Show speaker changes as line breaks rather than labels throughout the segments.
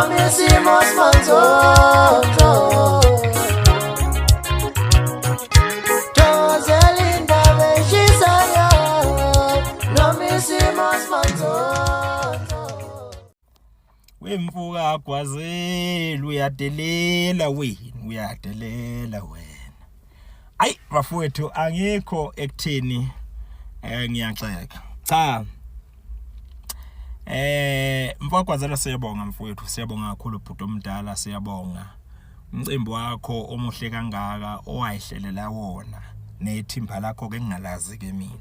Noma isimo simanzonzo. Thokozela indaba eshisayo. Noma isimo simanzonzo.
Wemfuka gwazela uyadelela wena uyadelela wena. Ayi bafowethu angikho ekuthini ngiyaxeka. Cha. Mfowagwazela siyabonga mfowethu siyabonga kakhulu bhuti omdala siyabonga. Umcimbi wakho omuhle kangaka owayihlelela wona nethimba lakho ke ngingalazi ke mina.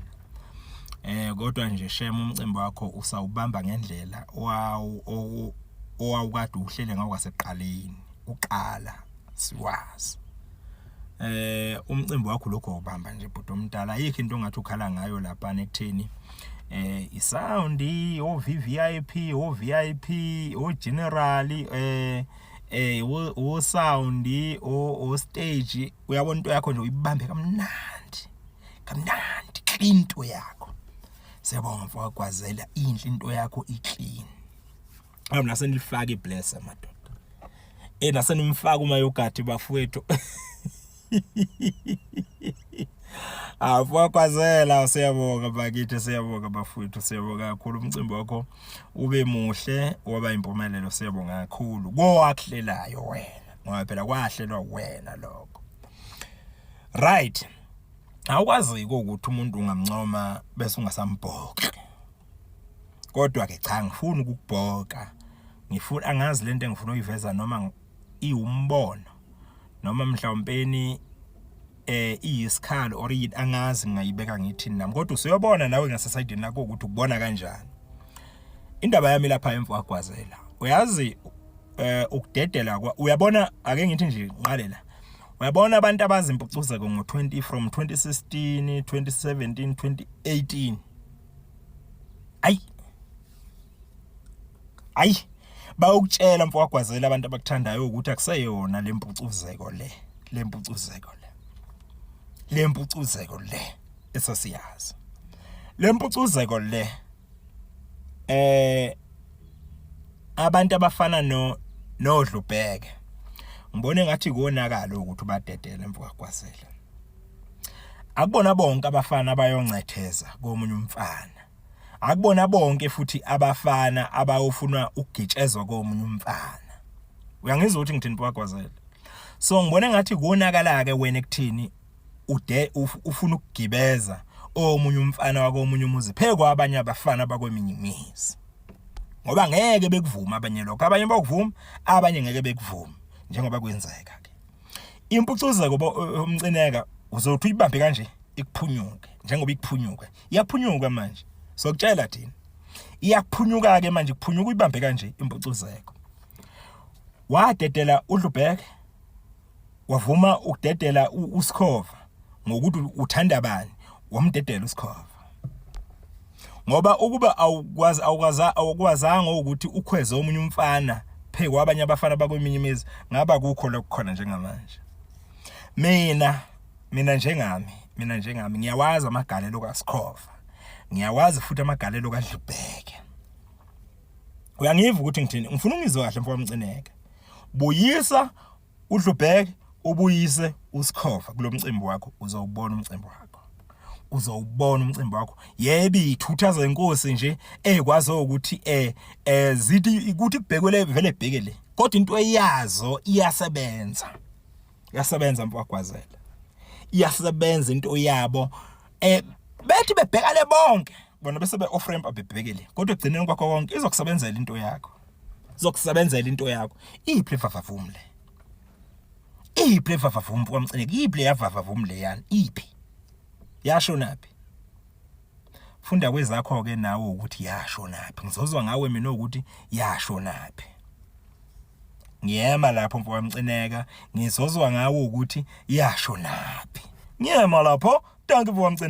Kodwa nje shem umcimbi wakho usawubamba ngendlela owawukade uhlele ngawo kwasekuqaleni uqala siwazi. Umcimbi wakho lokho ubamba nje bhuti omdala ayikho into ongathi ukhala ngayo lapha ekutheni isound o VVIP o VIP o general o sound o stage uyabona into yakho nje uyibambe kamnandi kamnandi clean into yakho. Siyabonga mfowethu Gwazela inhle into yakho i clean. Awu nasenilifaka iblesser madoda. Nasenimfaka uma yogadi bafowethu. Awu Gwazela siyabonga bakithi siyabonga bafowethu siyabonga kakhulu umcimbi wakho ube muhle waba impumelelo siyabonga kakhulu. Kowakuhlelayo wena ngoba phela kwahlelwa wena lokho. Right. Awukwazi ukuthi umuntu ungamncoma bese ungasambhoki. Kodwa ke cha ngifuni ukukubhoka. Ngifuna angazi lento engifuna uyiveza noma iwumbono noma mhlawumpeni iyisikhalo or yini angazi ngingayibeka ngithini nami kodwa usuyobona nawe ngasesayidini lakho ukuthi ukubona kanjani. Indaba yami lapha emfowagwazela. Uyazi ukudedela uyabona ake ngithi nje ngiqale la. Uyabona abantu abazimpucuzeko ngo20 from 2016 2017 2018. Ayi. Ayi bayokutshela mfowagwazela abantu abakuthandayo ukuthi akuseyona lempucuzeko le lempucuzeko le lempucuzeko le esasiyazi lempucuzeko le abantu abafana no nodlubheke ngibone ngathi konakala ukuthi ubadedele mfowagwazela. Akubona bonke abafana abayoncetheza komunye umfana. Akubona bonke futhi abafana abayofuna ukugitshezwa komunye umfana. Uyangizwa ukuthi ngithini mfowagwazela? So ngibone ngathi konakala ke wena ekuthini ude ufuna ukugibeza omunye umfana wakomunye umuzi phekwa abanye abafana bakweminye imizi. Ngoba ngeke bekuvuma abanye lokho, abanye bokuvuma, abanye ngeke bekuvume njengoba kwenzeka ke. Impucuzeko umcineka uzothi uyibambe kanje ikuphunyuke njengoba ikuphunyuka. Iyaphunyuka manje. Sokutshela thina. Iyaphunyuka ke manje kuphunyuka uyibambe kanje impucuzeko. Wadedela uDlubheke wavuma ukudedela uSkhova ngokuthi uthanda bani wamdedela uSkhova. Ngoba ukuba awukwazi awukwazanga ukuthi ukhweze omunye umfana phe kwabanye abafana bakweminye imizi ngaba kukho lokukhona njengamanje. Mina njengami ngiyawazi amagalelo kaSkhova. Ngiyawazi futhi amagalelo kaDlubheke. Uyangiva ukuthi ngithini? Ngifuna ungizwe kahle mfowethu Mcineka. Buyisa uDlubheke ubuyise uSkhova kulomcimbi wakho uzowubona umcimbi wakho. Uzowubona umcimbi wakho. Yebo ithutha zenkosi nje ekwazi ukuthi zithi ukuthi kubhekwe le vele bheke le. Kodwa into eyazo iyasebenza. Iyasebenza mfowagwazela. Iyasebenza into yabo. Bethi bebheka le bonke bona bese be off ramp abebhekele kodwa egcineni kwakho konke izokusebenzela into yakho. Izokusebenzela into yakho. Iphi levavavum le? Iphi levavavum kwamcineka? Iphi leyavavavum le yani? Iphi? Yasho naphi? Funda kwezakho ke nawe ukuthi yasho naphi. Ngizozwa ngawe mina ukuthi yasho naphi. Ngiyema lapho mfowamcineka, ngizozwa ngawe ukuthi yasho naphi. Ngiyema lapho, dankie mfowamcineka.